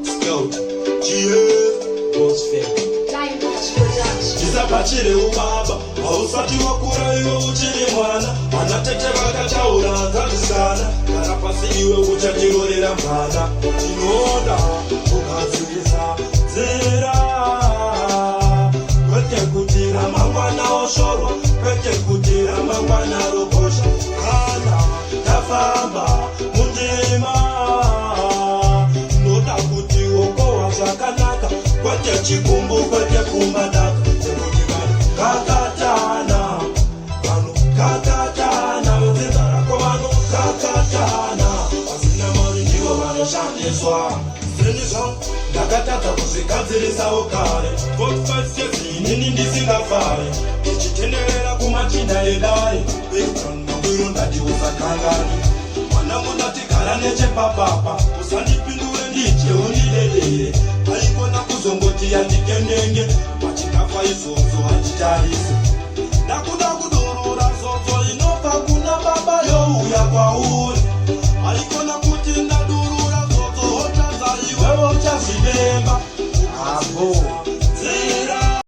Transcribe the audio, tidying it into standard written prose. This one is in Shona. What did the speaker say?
Scout, GF, Boss Fam. Tisapachire ubaba, hausati wakura iwe uchiri mwana. Ana tete vakataura hanzvadzi, gara pasi iwe uchatirorera mwana. Tinoda kugadzirisa nzira, kwete kuti ramangwana oshorwa, kwete kuti ramangwana rokosha. Kana tafamba mundima, ndoda kuti wokohwa zvakanaka, kwete chikumbu, kwete kumbadaka, nekuti vanhu kakatana, vanhu kakatana, vedzinza rako vanhu kakatana, vasina mari ndivo vanoshandiswa. Seni zvangu ndakatadza kuzvigadzirisawo kare, 45 years inini ndisingafare, ndichitenderera kumachinda edare. Mangwiro ndati usakangani mwana, mundati gara nechepapapa, usandipindura.